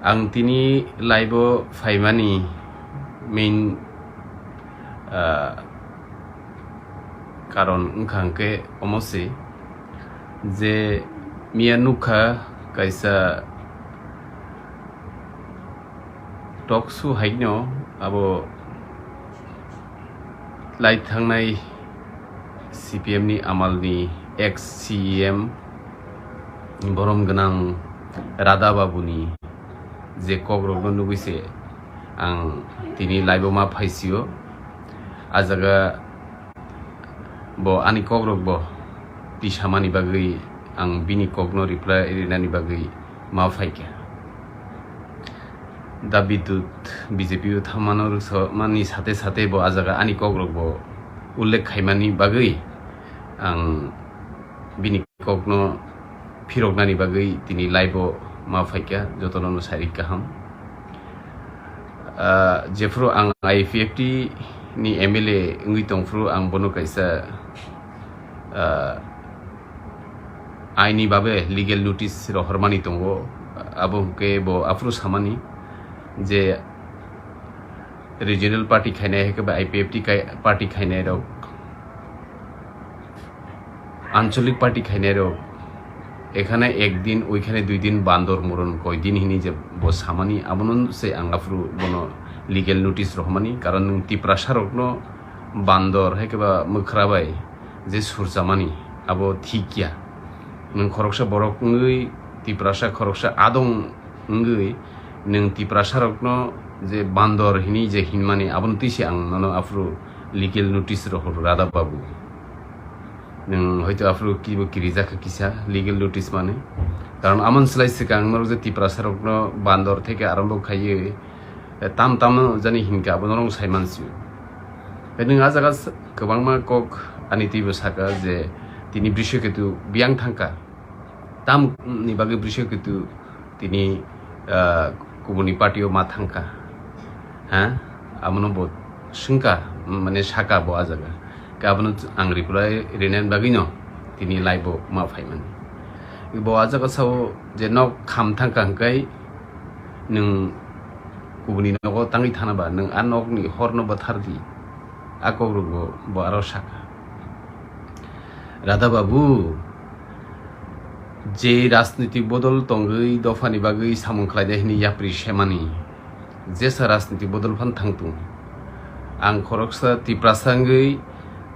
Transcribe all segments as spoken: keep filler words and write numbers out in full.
Ang tini live-o phaimani main, ah, karon wngkha hwnkhe omo se je miya nukha kaisa talk show haino abo lai thangnai C P M ni amalni ex C E M borom gwnang Radha Babuni je kokrokno nugwi se ang tini live-o ma phaisio. A jaga bo ani kokrokbo tisamani bagwi ang bini kokno reply rinani bagwi ma phaikha. Da Bidyut B J P o thammano rwksa mani sate sate bo a jaga ani kokrokbo ullekh khaimani bagwi ang bini kokno phiroknani bagwi tini live-o ma phaikha, jotono no sairik kaham. Ah, jephru ang I P F T ni M L A wngwi tongphru ang bono kaisa, ah, aini babe legal notice rohormani tongo. Abo hwnkhe bo aphuru samani je regional party khainai hai khe ba I P F T kai-, party khainai rok, ancholik party khainai rok, ekhane ek din, oikhane dui din bandor moron koi din hini je bo samani, abono se ang aphuru bono legal notice rohormani, karon nwng Tiprasa rokno bandor hai khe ba mwkhra bai je surchamani abo thik ya. Nwng khoroksa borok wngwi Tiprasa khoroksa adong wngwi nwng Tiprasa rokno je bandor hini je hinmani abono twi se ang nono aphuru legal notice rohor Radha Babu. Nwng hoito aphuru kibo kirijak kha kisa legal notice mani. Karon amon slai swkang norok je Tiprasa rokno bandor theke arambo khaiwi, eh, tam tamo jani hinka abo norok sai mansio. Nwng a jaga s-, kwbangma kok ani twibo saka je tini Brishaketu biyang thangka. Tamni bagwi Brishaketu tini, ah, kubuni party-o ma thangka? Ha? Amono bo swngka, mane saka bo a jaga. Khe abono ang reply rinani bagwino tini live-o ma phaimani. Bo a jaga sao je nok kham thangka hwnkhe nwng kubuni nogo tangwi thana ba, nwng a nokni horno bwthardi. A kokrokbo bo aro saka. Radha Babu, je rajnitik bodol tongwi dophani bagwi samung khlainai hwnwi yapri semani, jesa rajnitik bodol phan thangtung. Ang khoroksa Tiprasa wngwi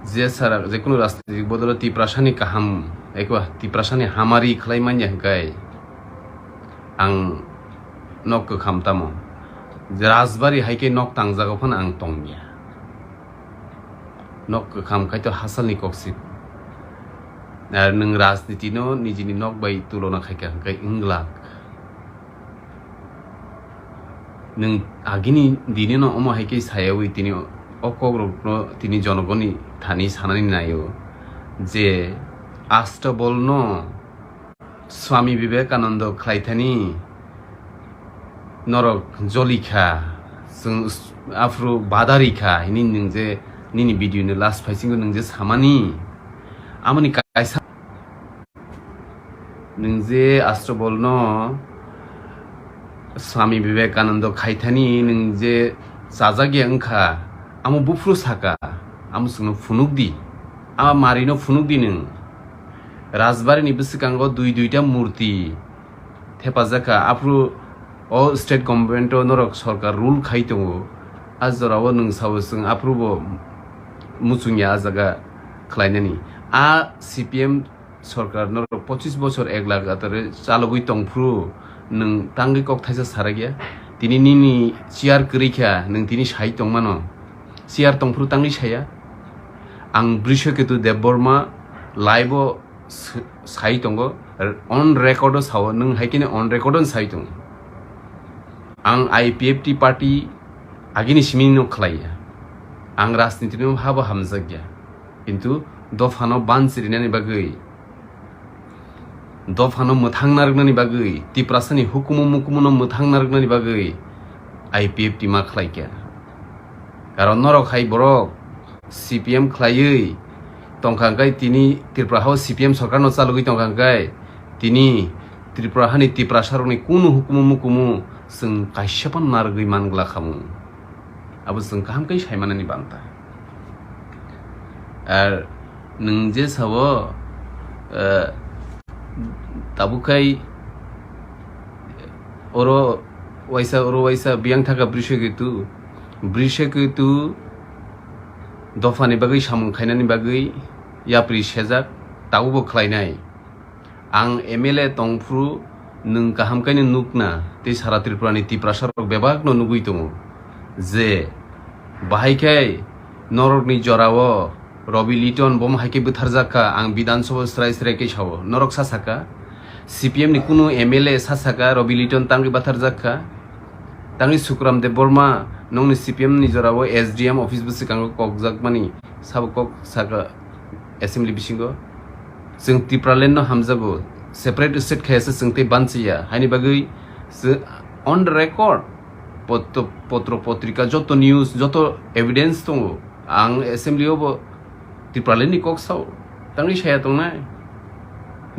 jesa ra-, jekunu rajnitik bodolo Tiprasani kaham, eko Tiprasani hamari khlai manya hwnkhe ang nok kwkham tamo. Rajbari hai khe nok tangjago phano ang tongya. Nok kwkham khai to hasalni koksip. Ar nwng rajniti no nijini nok bai tulona khai kha hwnkhe wnglak. Nwng agini dini no omo hai khe sayawi tini o kokrok no tini jonogoni thani sanani naio je Astabol no Swami Vivekananda khlaithani norok jolikha, chwng s-, aphuru badarikha hini nwng je nini video ni last phaisingo nwng je samani, amoni kaisa nwng je Astabol no Swami Vivekananda khaithani nwng je chajakya wngkha, amo buphuru saka, amo chwngno phunukdi, a marino phunukdi nwng. Rajbari ni bwswkango dui duita murti thepajak kha, aphuru o state government o norok sorkar rule khai tongo, a jorao nwng sao chwng aphuru bo muchungya a jaga khlainani. A C P M sorkar norok pochis bochor ek lakh atare chalogwi tongphuru nwng tangwi kok thaisa sarakya. Tini nini chair kwrwi kha, nwng tini sai tongmano. Chair tongphuru tangwi saya. Ang Brishaketu Debbarma live o s-, sai tongo, on record o sao, nwng hai khe on record o sai tongo. Ang I P F T party agini simi no khlaiya. Ang rajniti no habo hamjakya. Kintu dophano banchirinani bagwi, dophano mwthang narwknani bagwi, Tiprasani hukumu mukumu no mwthang narwknani bagwi I P F T ma khlaikha. Karon norok hai borok C P M khlaiwi tongkha hwnkhe tini Tripura hao C P M sorkar no chalogwi tongkha hwnkhe tini Tripura hani Tiprasa rokni kunu hukumu mukumu chwng kaisa phano narwgwi man glak khamung. Abo chwng kaham khe sai manani banta. Ar nwng je sao, eh, tabuk khai oro waisa, oro waisa biyang thaka Brishaketu, Brishaketu dophani bagwi samung khainani bagwi yapri sejak, tabukbo khlainai. Ang M L A tongphuru nwng kaham khe nukna tei sara Tripura ni Tiprasa rok bebak no nugwi tongo je bahai khe norok ni jora o Robi Liton bomo hai khe bwtharjak kha, ang Bidhan Sabha o srai srai khe sao, norok sa saka C P M ni kunu M L A sa saka Robi Liton tangwi bwtharjak kha, tangwi Sukram Debbarma nokni C P M ni jora o S D M office bwswkango kokjak mani sabo kok saka. Assembly bisingo chwng Tipraland no hamjago, separate state khayasa chwng tei banchiya, haini bagwi chwng on the record potro, potro potrika joto news, joto evidence tongo. Ang assembly o bo Tipraland ni kok sao, tangwi saya tongnai.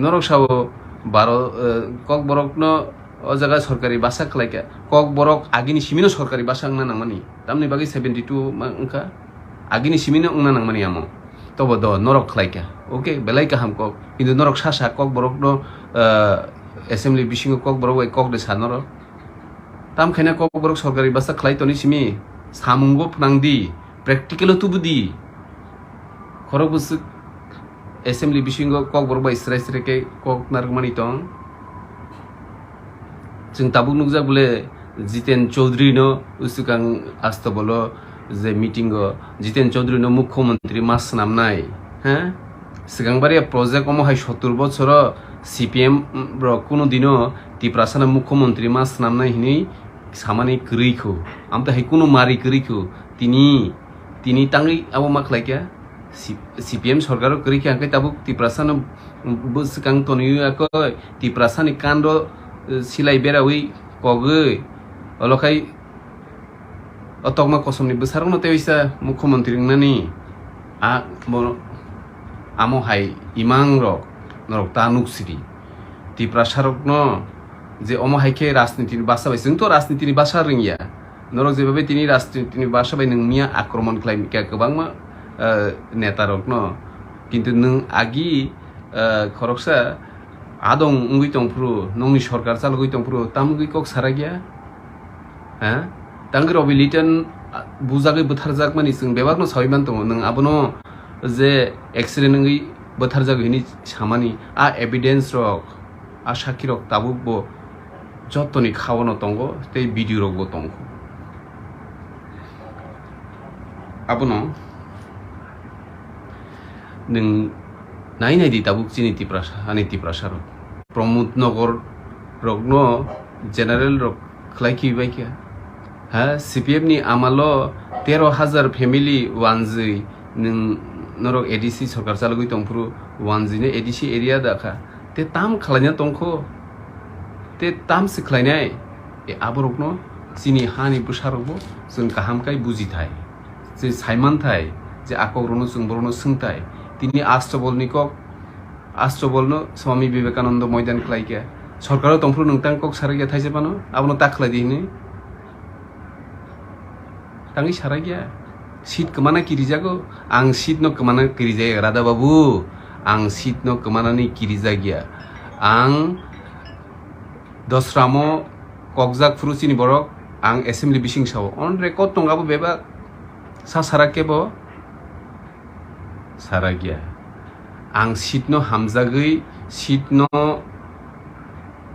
Norok sao baro, eh, kokborok no o jaga sorkari basa khlaikha, kokborok agini simino sorkari basa wngna nangmani, tamni bagwi seventy two ma wngkha. Agini simino wngna nangmani amo. Tobo do norok khlaikha. Okay, belai kaham kok. Kintu norok sa sa kokborokno, ah, assembly bisingo kokborok bai kok de sa norok. Tam khaina kokborok sorkari basa khlai toni simi samungo phnang di, practical o tubu di. Khorok bwswk assembly bisingo kokborok bai srai srai khe kok narwkmani tong. Chwng tabuk nukjak bole Jiten Chaudhary no usukang Astabolo je meeting o Jiten Chaudhary no mukhyamantri ma swnamnai, ha? Swkang baria project omo hai sottur bochoro C P M rok kunu dino Tiprasa no mukhyamantri ma swnamnai hinwi samani kwrwi kho. Amtwi hai kunu mari kwrwi kho. Tini, tini tangwi abo ma khlai kha? C-, C P M sorkar o kwrwi khe, hwnkhe tabuk Tiprasa no bwswkang tonwi ya khe, Tiprasa ni kando, eh, silai berawi kogwi, olo khai o tokma kosom ni bwsarok no tei waisa mukhyamantri wngnani a, bo, amo hai imang rok norok ta nuk sidi. Tiprasa rok no je omo hai khe rajniti ni basa bai, chwng to rajniti ni basa rwngya. Norok jebabe tini rajniti ni basa bai nwng miya akromon khlai kha kwbangma, eh, neta rok no. Kintu nwng agi, eh, khoroksa adong wngwi tongphuru, nongni sorkar chalogwi tongphuru, tamgwi kok sarakya? Ha? Tangwi Robi Liton, ah, bujagwi bwtharjakmani chwng bebakno sawi man tongo. Nwng abono je accident wngwi bwtharjak hinwi samani, a evidence rok, a sakki rok tabuk bo jotoni khaono tongo tei video rok bo tongo. Abono nwng nai nai di tabuk chini Tiprasa, ani Tiprasa rok. Pramod Nagar rokno general rok khlai khibai kha. Ha, C P M ni amalo tero hajar family wanjwi nwng norok A D C sorkar chalogwi tongphuru wanjwi no A D C area da kha. Te tam khlaina tongkho? Te tam se khlainai? E aborokno chini hani bwsarokbo chwng kaham kai bujithai. Je saimanthai, je akokrokno chwng borokno swngthai. Tini Astobolni kok, Astobolno Swami Vivekananda moidan khlaikha. Sorkaro tongphuru nwng tang kok sarakya thaisa phano, abono ta khlai di hinwi. Tangwi sarakya. Seat kwmana kirijago. Ang seat no kwmana kirijaya, Radha babu. Ang seat no kwmanani kirijakya. Ang Dosramo kokjak phuru chini borok, ang assembly bising sao. On record tong abo bebak. Sa sarak kebo? Sarakya. Ang seat no hamjagwi, seat no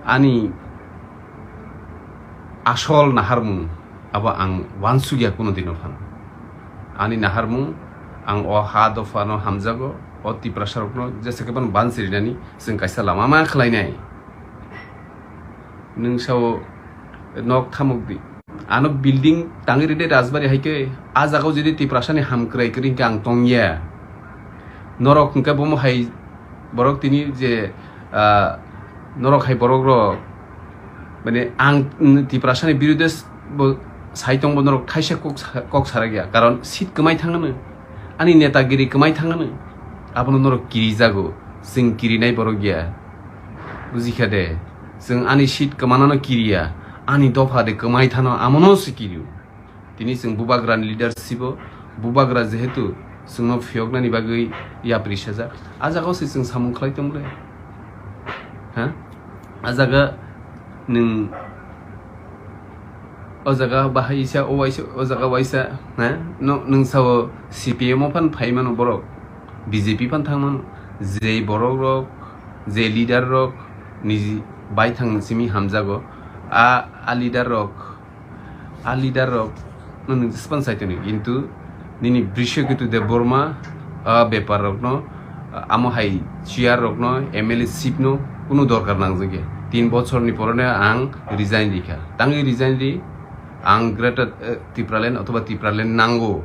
ani asol naharmung abo ang wansukya kuno dino phano. Ani naharmung ang o ha dophano hamjago, o Tiprasa rokno jesa khe bono banchirinani chwng kaisa lama ma khlainai. Nwng sao nok thamuk di. Ano building tangwi ride Rajbari hai khe, a jagao jodi Tiprasani hamkrai kwrwi hwnkhe ang tongya. Norok hwnkhe bomo hai borok tini je, ah, norok hai borok rok, mane ang, mm, Tiprasani birude s-, bo sai tongbo norok thaisa kok sa-, kok sarakya. Karon seat kwmai thangano. Ani netagiri kwmai thangano. Abono norok kirijago. Chwng kirinai borok ya. Bujikha de, chwng ani seat kwmanano kiriya, ani dopha de kwmai thano, amono sikiryu. Tini chwng bubagrani leadership o, bubagra jehetu chwngno phiyoknani bagwi yapri sajak, a jagao se chwng samung khlai tong le. Ha? A jaga nwng, o jaga bahai isa, o waisa, o jaga waisa, ha? No, nwng sao C P M o phan phai mano borok, B J P phan thang mano, je borok rok, je leader rok niji baithang simi hamjago, a, a leader rok, a leader rok no nwng jespan sai toni, kintu nini Brishaketu Debbarma, a bepar rok no, amo hai chair rok no, M L A ship no kunu dorkar nangjak ya. Tin bochor ni pore no ang resign rikha. Tangwi resign ri, ang Greater, eh, Tipraland othoba Tipraland nango.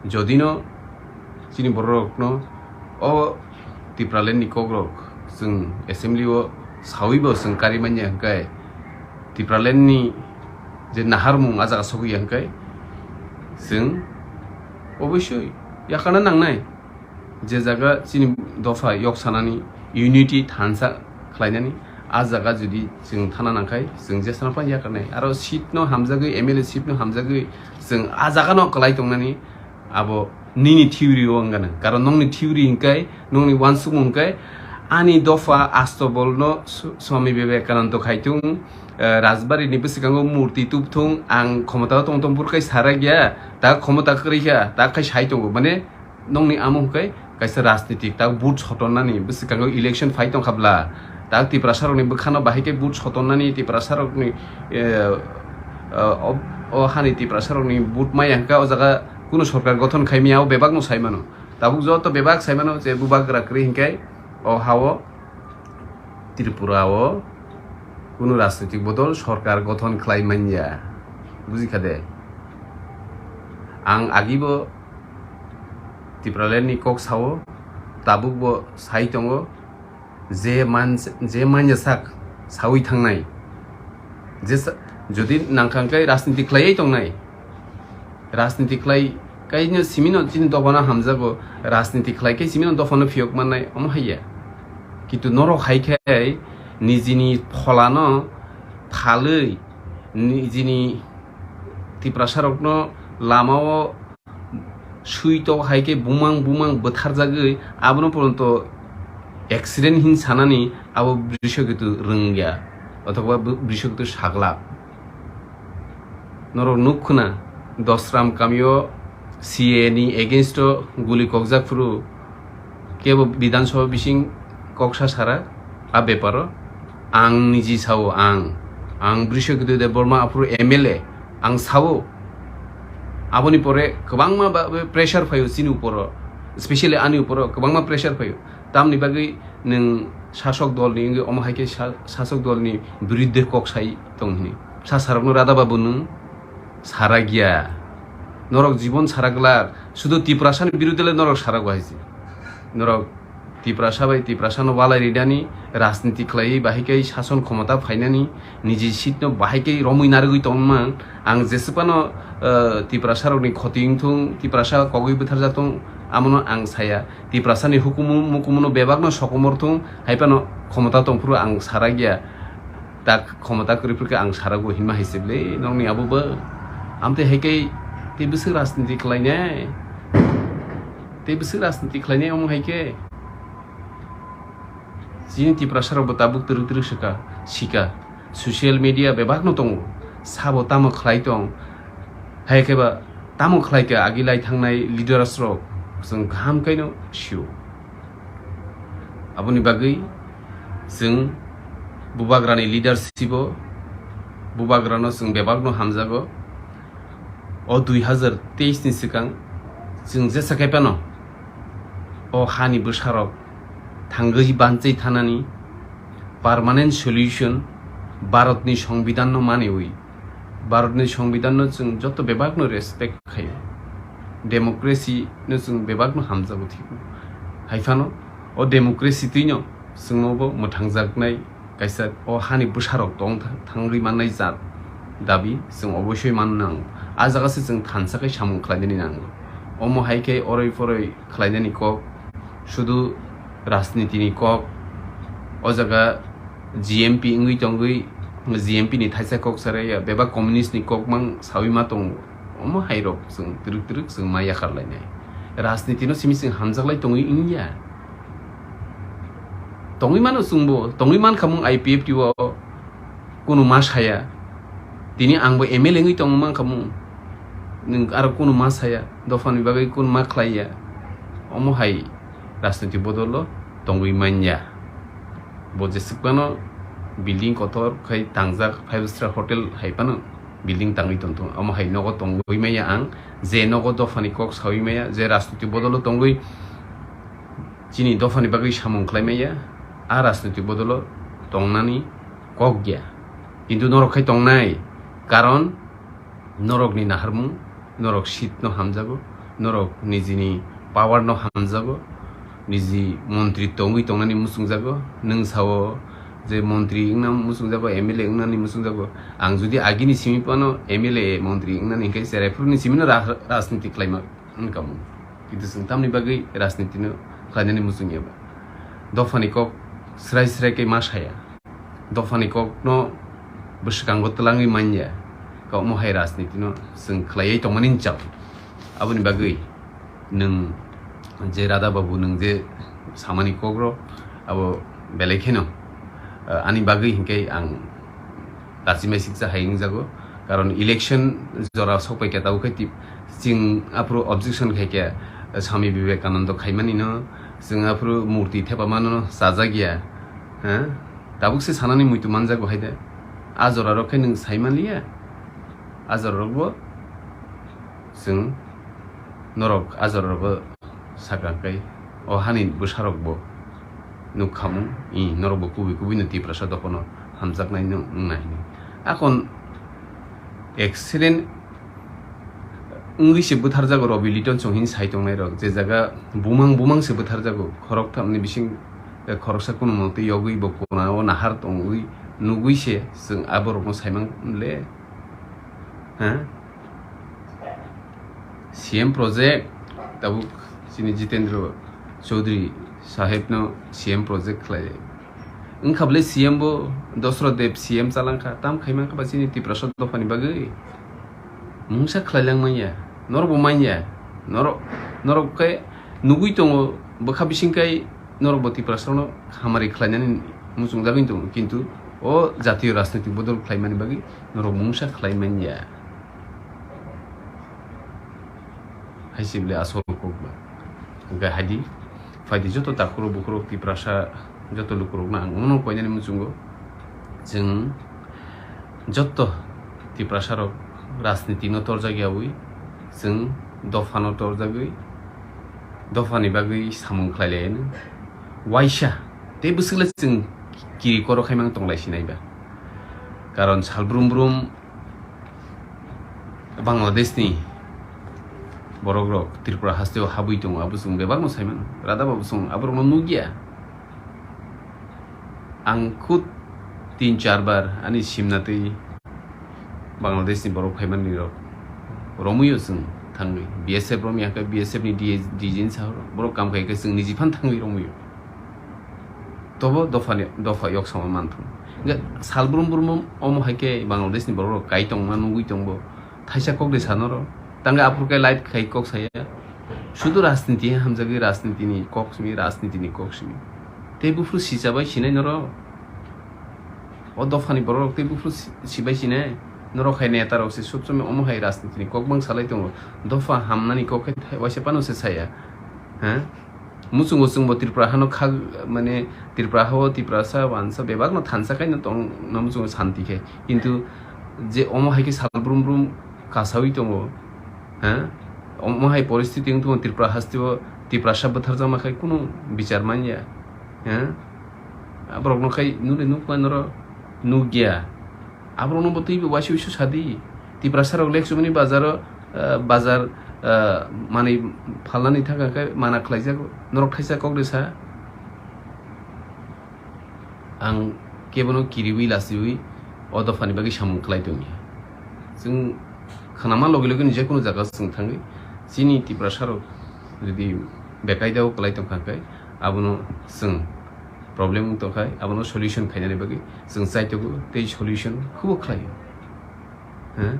Jodino chini bororokno o Tipraland ni kokrok chwng assembly o sawibo chwng kari manya hwnkhe, Tipraland ni je naharmung a jaga sogwi ya hwnkhe, chwng oboisoi yakarna nangnai. Je jaga chini dopha yok sanani, unity thansa khlainani, a jaga jodi chwng thana nangkhai, chwng jesano phano yakarnai. Aro seat no hamjagwi, M L A seat no hamjagwi chwng a jaga no kwlai tongnani, abo nini theory o wngana. Karon nongni theory hwnkhe, nongni uansukmung hwnkhe, ani dopha astobol no Su-, Swami Vivekananda khaitung, eh, Rajbari ni bwskango murti tubthung, ang khomota o tong tong burkhai sarak ya, ta khomota kwrwi kha, ta khai sai tongo. Mane, nongni amo hwnkhe kaisa rajnitik, tak vote sotonnani bwskango election phai tongkha bla, tak Tiprasa rokni bwkhano bahai khe vote sotonnani, Tiprasa rokni, eh, eh, o, o hani Tiprasa rokni vote maya hwnkhe o jaga kunu sorkar gothon khai maya, o bebak no sai mano. Tabuk joto bebak sai mano je bubagra kwrwi hwnkhe o hao Tripura o kunu rajnitik bodol sorkar gothon khlai manya, bujikha de? Ang agibo Tipraland ni kok sao, tabuk bo sai tongo, je man, je manya sak sawi thangnai, je sa-, jodi nangkha hwnkhe rajniti khlaiwi tongnai, rajniti khlai kaino simino chini dophano hamjago, rajniti khlai khe simino dophano phiyok mannai, omo haiya. Kintu norok hai khe nijini pholano phalwi, nijini Tiprasa rokno lamao sui tok hai khe bumang bumang bwtharjagwi, abono poronto accident hin sanani abo Brishaketu rwngya, othoba Brishaketu saglak. Norok nuk khna, Dosram kamio C A A ni against o guli kokjak phuru kebo Bidhan Sabha bising kok sa sara a beparo. Ang niji sao, ang, ang Brishaketu Debbarma aphuru M L A, ang sao. Aboni pore kwbangma ba, ba pressure phaio chini uporo, specially ani uporo kwbangma pressure phaio. Tamni bagwi nwng sasok dolni wngwi omo hai khe sa-, sasok dolni biruddhe kok sai tong hini. Sa sarokno rada babu nwng sara giya. Norok jibon sara glak, sudu Tiprasani biruddhe le norok sara gwa hai se. Norok Tiprasa bai Tiprasano walai rinani rajniti khlaiwi bahai khe sason khomota phainani, niji seat no bahai khe romwi narwgwi tongmang. Ang jeswkano, eh, Tiprasa rokni khoti wngthung, Tiprasa kogwi bwtharjak tong, amono ang saya. Tiprasani hukumu mukumuno bebakno sokomor thung, hai phano khomota tongphuru ang sara giya. Tak khomota kwrwi phuru khe ang sarago hinma hai se bwle nongni abo bo. Amtwi hai khe tei bwswk rajniti khlainai? Tei bwswk rajniti khlainai omo hai khe? Chini Tiprasa rok bo tabuk twrwk twrwk swka, sika. Social media bebakno tongo. Sabo tamo khlai tong? Hai khe ba tamo khlai kha agi lai thangnai leaders rok? Chwng kaham khaino sio. Aboni bagwi chwng bubagrani leadership o, bubagrano chwng bebakno hamjago. O dui hazar teis ni swkang chwng jesa khe phano o hani bwsarok thangwi banchai thanani permanent solution Bharatni Songbidanno maniwi, Bharatni Songbidanno chwng joto bebakno respect khaio, democracy no chwng bebakno hamjago thikno. Hai phano o democracy twino chwngno bo mwthangjaknai kaisa o hani bwsarok tong tha-, thangwi mannai jat dabi chwng oboisoi man nango. A jaga se chwng thansa khe samung khlainani nango. Omo hai khe oroi poroi khlainani kok, sudu rajniti ni kok, o jaga G M P wngwi tongwi, G M P ni thaisa kok sarai ya, bebak communist ni kok mang sawi ma tongo. Omo hai rok chwng twrwk twrwk chwng ma yakhar lainai. Rajniti no simi chwng hamjak lai tongwi wngya. Tongwi mano chwngbo, tongwi mankha mung I P F T o kunu ma saya. Tini angbo M L A wngwi tongwi mankha mung. Nwng aro kunu ma saya, dophani bagwi kunu ma khlaiya. Omo hai rajniti bodolo tongwi manya. Bo jeswk phano building kotor khai tangjak, five star hotel hai phano building tangwi tongthung. Omo hai nogo tongwi maya ang, je nogo dophani kok sawi maya, je rajniti bodolo tongwi chini dophani bagwi samung khlai maya, a rajniti bodolo tongnani kok ya. Kintu norok khai tongnai, karon norokni naharmung, norok seat no hamjago, norok nijini power no hamjago, niji montri tongwi tongnani muchungjago, nwng sao je montri wngna muchungjago, M L A wngnani muchungjago. Ang jodi agini simi phano M L A montri wngnani hinkhe cherai phuruni simi no ra-, rajniti khlaima wngkha mung. Kintu chwng tamni bagwi rajniti no khlainani muchungya ba? Dophani kok srai srai khe ma saya. Dophani kokno bwskango twlangwi manya, kok omo hai rajnitino chwng khlaiwi tongmani jao. Aboni bagwi nwng je Radha Babu, nwng je samani kokro abo belai kheno, eh, ani bagwi hinkhe ang rachimai siksa hai wngjago. Karon election jora sokpai khe tabuk khe tip-, chwng aphuru objection khai khe, eh, Swami Vivekananda khaimanino, chwng aphuru murti thepamano chajakya, ha? Tabuk se sanani muitu manjago hai de. A jora rok khe nwng sai manliya. A jora rok bo chwng norok a jora rok bo sakha kai. O hani bwsa rok bo nukha mung, i norok bo kubui kubui no Tiprasa dophano hamjaknai no wngnai hwnwi. Akon accident wngwi se bwtharjago Robi Liton chong hini sai tongnai rok. Je jaga bumang bumang se bwtharjago, khorok thamni bising, eh, khoroksa kunu motwi yogwi bo kona o nahar tongwi nugwi se chwng aborokno saimang le, ha? C M project tabuk chini Jitendra Chaudhary saheb no C M project khlai. Wngkha bwle C M bo Dosrot Deb C M chalangkha, tam khaimang kha ba chini Tiprasa dophani bagwi? Mungsa khlailang manya, norok bo manya, norok, norok khe nugwi tongo, bwkha bising kai norok bo Tiprasa no hamari khlainani muchungjagwi tongo, kintu o jatiyo rajnitik bodol khlaimani bagwi norok mungsa khlai manya. Hai se bwle asol kok ba. Hwnkhe hai di, phai di joto takhurok bukhurok Tiprasa joto lukurokno ang omono koinani muchungo. Chwng joto Tiprasarok rajnitino torjak yaui, chwng dophano torjagwi, dophani bagwi samung khlai laino. Waisa tei bwswkle chwng kiri koro khaimang tonglai sinai ba. Karon sal brum brum Bangladeshni borokrok Tripura hasteo habwi tongo, abo chwng bebakno saimano. Radha Babu chwng aborokno nukya. Ang khud tin char bar ani simna twi Bangladeshni borok phaimani rok romwi o chwng thangwi. B S F romwi hwnkhe B S F ni D G ni sahoro borok kam khai khe chwng niji phan thangwi romwi o. Tobo dophani, dopha yok sama manthung. Hwnkhe sal brum brum omo hai khe Bangladeshni borok rok kai tongma nugwi tongbo. Thaisa kok de sa noro. Tangkhe aphuru khe live khai kok saya. Sudu rajniti hamjagwi rajnitini kok simi, rajnitini kok simi. Tei buphuru sichabai sinai noro. O dophani borok rok tei buphuru si-, sibai sinai. Norok hai neta rok se subsomoi omo hai rajnitini kok bang salai tongo. Dopha hamnani kok khe thai-, waisa phano se saya. Ha? Muchungo chwngbo Tripura hano khag, mane Tripura hao Tiprasa wansa bebakno thansa kaino tongna muchungo santi khe. Kintu je omo hai khe sal brum brum kasawi tongo, ha? Omo hai poristiti wng tongo Tripura hasteo Tiprasa bwtharjakma khai kunu bichar manya, ha? Aborokno khai nule nukma noro nukya. Aborokno bo twibo waisa waisa sadi. Tiprasa rok lek chumani bazaro, ah, bazar, ah, manwi phalnani thangkha khe mana khlaijago. Norok thaisa kok de sa. Ang kebono kiriwi lasiwi o dophani bagwi samung khlai tongya. Chwng khnama logi logi ni jekunu jaga chwng thangwi chini Tiprasa rok jodi bekaidao kwlai tongkha khe abono chwng problem wng tongkha, abono solution khainani bagwi chwng chaitogo tei solution khubo khlaio. Ha?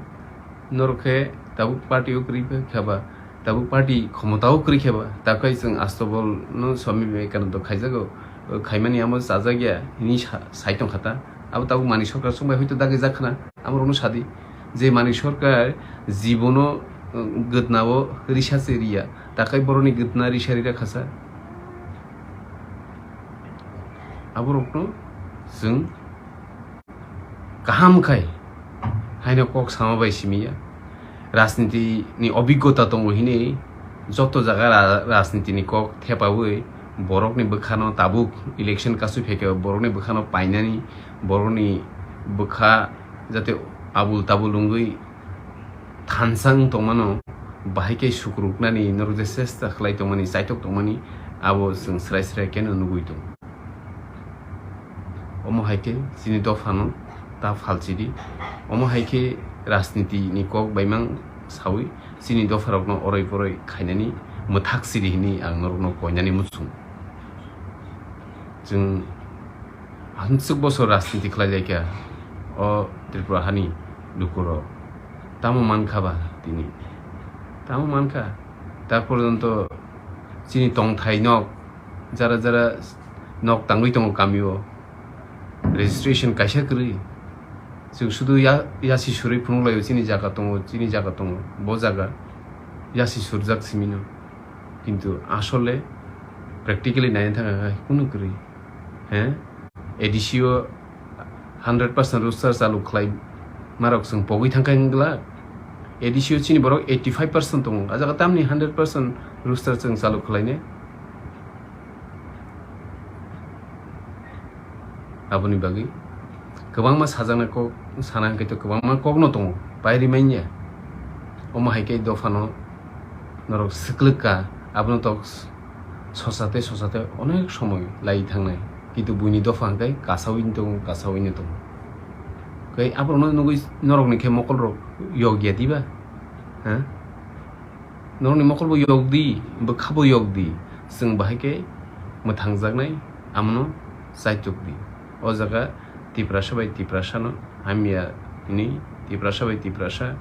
Norok khe tabuk party o kwrwi khe ba, tabuk party khomota o kwrwi khe ba, takhai chwng Astobol no Swami Vivekananda khaijago, khaimani amo chajak ya hini sa-, sai tongkha ta. Abo tabuk Manik Sarkar chwng bai hoito dagi jak khna, amo rokno sadi je Manik Sarkar jibono, uh, gwdna o risa se riya, takhai boroni gwdna risa rira khasa. Abo rokno chwng kaham khai haino kok sama bai simi ya. Rajniti ni obiggota tongo hini joto jaga ra-, rajniti ni kok thepawi borokni bwkhano tabuk election kasui phaikhe borokni bwkhano painani, borokni bwkha jate abul tabul wngwi thansa wng tongmano, bahai khe sukruknani norok je chesta khlai tongmani, chaitok tongmani, abo chwng srai srai kheno nugwi tongo. Omo hai khe chini dophano ta phalchidi. Omo hai khe rajniti ni kok baimang sawi chini dopharokno oroi poroi khainani mwthak sidi hini ang norokno koinani muchung. Chwng hamswk bosor rajniti khlai lai kha o Tripura hani lukurok. Tamo man kha ba tini? Tamo man kha? Ta porjonto chini tongthai nok jara jara nok tangwi tongo kamio. Registration kaisa kwrwi. Chwng sudu ya-, yasi surwi phunuk laio, chini jaga tongo, chini jaga tongo, bo jaga yasi surjak simino. Kintu asole practically naina thangkha khe kunu kwrwi. He? A D C o hundred percent roster chalu khlai marok chwng pogwi thangkha wngla. A D C o chini borok eighty five percent tongo. A jaga tamni hundred percent roster chwng chalu khlaine? Aboni bagwi kwbangma sajaknai kok sana hwnkhe to kwbangma kokno tongo, pai rimanya. Omo hai khe dophano norok swklwk kha, abono tok sosa tei sosa tei onek somoi lai thangnai. Kintu buini dopha hwnkhe kasaui tongo, kasaui no tongo. Khe aborokno nugwi norokni khe mokolrok yokya diba? Ha? Norokni mokolbo yokdi, bwkhabo yokdi, chwng bahai khe mwthangjaknai, amono chaitukdi. O jaga Tiprasa bai Tiprasano hamya hwnwi, Tiprasa bai Tiprasa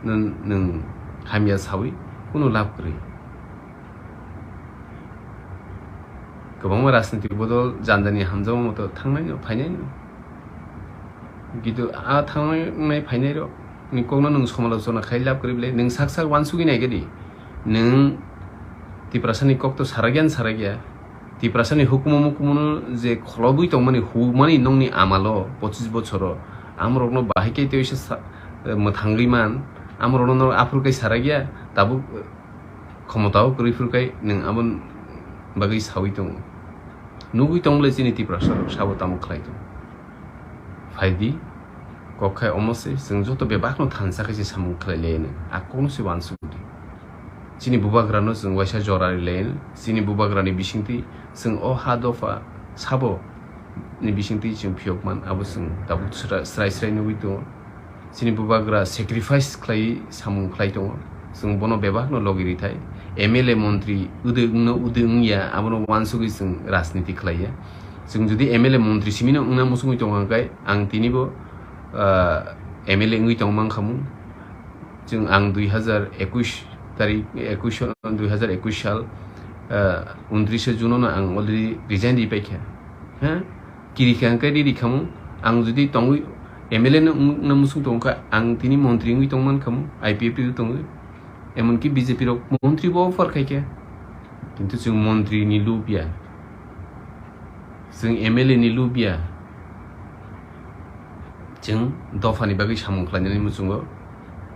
no nwng hamya sawi kunu lab kwrwi. Kwbangma rajnitik bodol jandani hamjakma moto thangnai no, phainai no. Kintu a thangnai phainai rok ni kokno nwng somalochona khai lab kwrwi bwle, nwng sak sak uansugwi nai khe di. Nwng Tiprasani kok to sarakya, sarakya. Tiprasani hukumu mukumu no je kholobwi tongmani, humani nongni amalo pochis bochoro, amorokno bahai khe tei sa-, mwthangwi man, amorokno norok aphuru khe sarakya, tabuk khomotao kwrwi phuru khe nwng aboni bagwi sawi tongo. Nugwi tong bwle chini Tiprasa rok sabo tamo khlai tongo. Phaidi, kok khai omo se, chwng joto bebakno thansa khe se samung khlai lai no. A kokno se uansuk di. Chini bubagrano chwng waisa jora ri lai no. Chini bubagrani bisingtwi chwng o ha dopha sabo ni bisingtwi chwng phiyok man, abo chwng tabuk sra-, srai srai nugwi tongo. Chini bubagra sacrifice khlai samung khlai tongo. Chwng bono bebakno logi rithai. M L A montri udwi wngno udwi wngya, abono uansugwi chwng rajniti khlaiya. Chwng jodi M L A montri simino wngna muchungwi tongkha khe, ang tinibo, ah, M L A wngwi tongmang khamu. Chwng ang dui hazar ekush tarik, ekush, dui hazar ekush sal, ah, untris June no ang already resign ri paikha. Ha? Kiri kha hwnkhe riri khamu, ang jodi tongwi M L A no wng-, wngna muchung tongkha, ang tini montri wngwi tongman khamu, I P F T o tongwi. Emonki B J P rok montri bo offer khaikha. Kintu chwng montri ni lubya. Chwng M L A ni lubya. Chwng dophani bagwi samung khlainani muchungo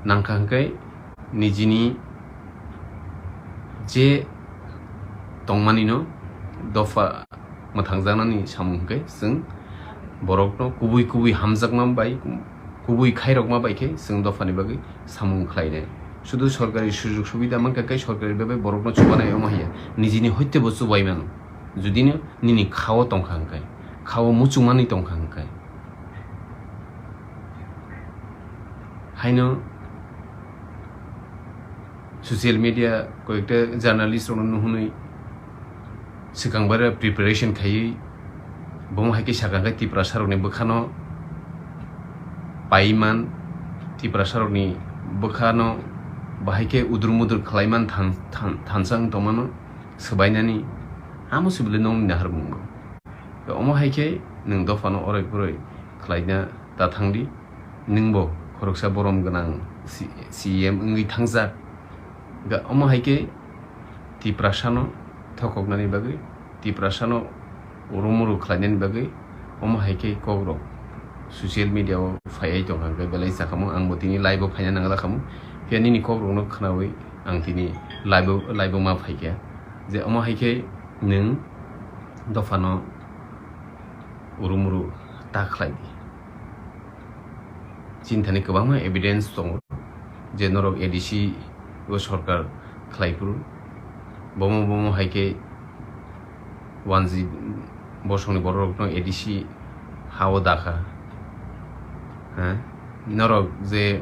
nangkha hwnkhe nijini je tongmani no dopha mwthangjaknani samung hwnkhe chwng borokno kubui kubui hamjakma bai, kubui khairokma bai khe chwng dophani bagwi samung khlainai. Sudu sorkari sujug subida mankha khe sorkari bebak borokno chubanai omo haiya, nijini hoite bo chubai mano. Judino nini khao tongkha hwnkhe, khao muchungmani tongkha hwnkhe. Haino social media koyekta journalist rokno nuhunwi swkang bara preparation khaiwi Bomo hai khe sakha khe Tiprasarokni bwkhano paiman, Tiprasarokni bwkhano bahai khe udur mudur khlaiman than-, than-, thansa wng tongmano swbainani, amo se belai nongni naharmungo. Omo hai khe nwng dophano oroi poroi khlaina ta thangdi, nwngbo khoroksa borom gwnang C-, C E M wngwi thangjak. Ga-, omo hai khe Tiprasano thokoknani bagwi, Tiprasano urumuru khlainani bagwi, omo hai khe kokrok social media o phaiwi tongkha, hwnkhe belai sakhamu, angbo tini live o phaina nangla khamu. Phiya nini kokrokno khnawi ang tini live o, live o ma phaikha je omo hai khe nwng dophano urumuru ta khlai di. Chini thani kwbangma evidence tongo je norok A D C o sorkar khlai phuru, bomo bomo hai khe wanji bosongni bororokno A D C ha-o dakha. Ha? Norok je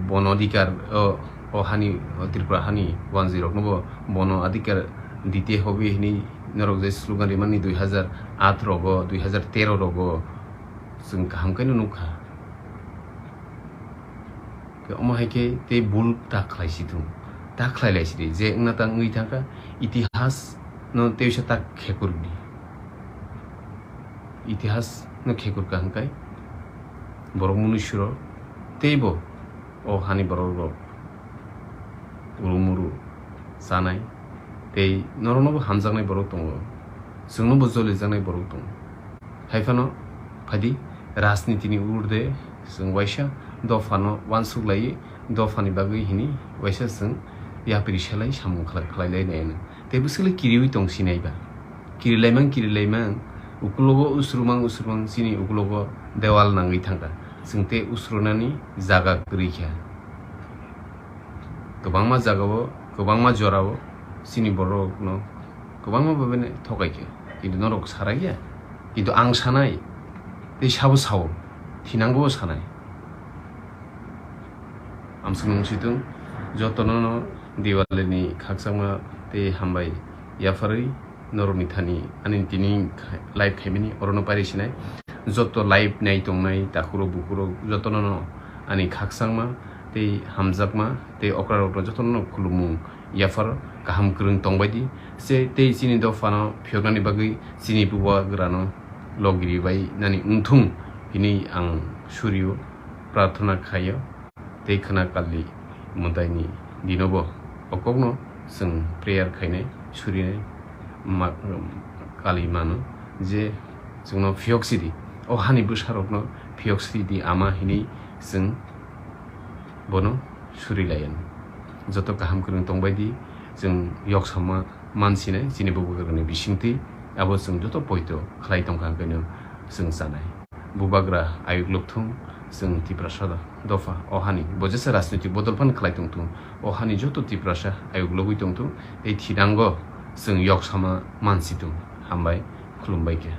bono adhikar o, o hani, o Tripura hani wanji rokno bo bono adhikar dite hobe hini norok je slogan rimani dui hazar aat rogo, dui hazar tero rogo, chwng kaham khe no nukha. Khe omo hai khe tei bul ta khlai si thung, ta khlai lai si di, je wngna ta wngwi thangkha, itihas no teisa ta khekur di, itihas no khekur ka hwnkhe borok munusurok teibo o hani borok rok urumuru chanai tei norokno bo hamjaknai borok tongo, chwngno bo jolijaknai borok tongo. Hai phano phaidi rajnitini urde chwng waisa dophano uansuk laiwi dophani bagwi hini waisa chwng yapri selai samung khlai, khlai lai nai. Tei bwswk le kiriwi tong sinai ba. Kirilaimang, kirilaimang, ukulogo usrumang, usrumang chini ukulogo dewal nangwi thangkha. Chwng tei usrunani jaga kwrwi kha. Kwbangma jagao, kwbangma jorao chini borokno kwbangma babene thokai kha. Kintu norok sarai ya. Kintu ang sanai, tei sabo sao, thinangbo sanai. Amswk nung situng, jotono no Diwali ni khakchangma tei hambai yapharwi norokni thani ani tini khai-, live khaimani orono pairi sinai. Joto live nai tongnai takhurok bukhurok jotono no ani khakchangma tei hamjakma tei okrarokno jotono no khulumung yaphar kaham kwrwng tongbai di. Se tei chini dophano phiyoknani bagwi chini bubagrano logiri bai nani wngthung hinwi ang surio, prarthana khaio. Tei khwna kali mwtaini dinobo o kokno chwng prayer khainai, surinai ma-, kali mano je chwngno phiyok sidi, o hani bwsarokno phiyok sidi ama hinwi chwng bono suri lai anw. Joto kaham kwrwng tongbai di, chwng yoksama mansinai chini bubagrani bisingtwi, abo chwng joto poito khlai tongkha hwnkhe no chwng chanai. Bubagra ayuk lukthung, chwng Tiprasa dopha o hani bo jesa rajnitik bodol phan khlai tongthung, o hani joto Tiprasa ayuk logwi tongthung, tei thinango chwng yoksama mansitung. Hambai, khulumbai khe.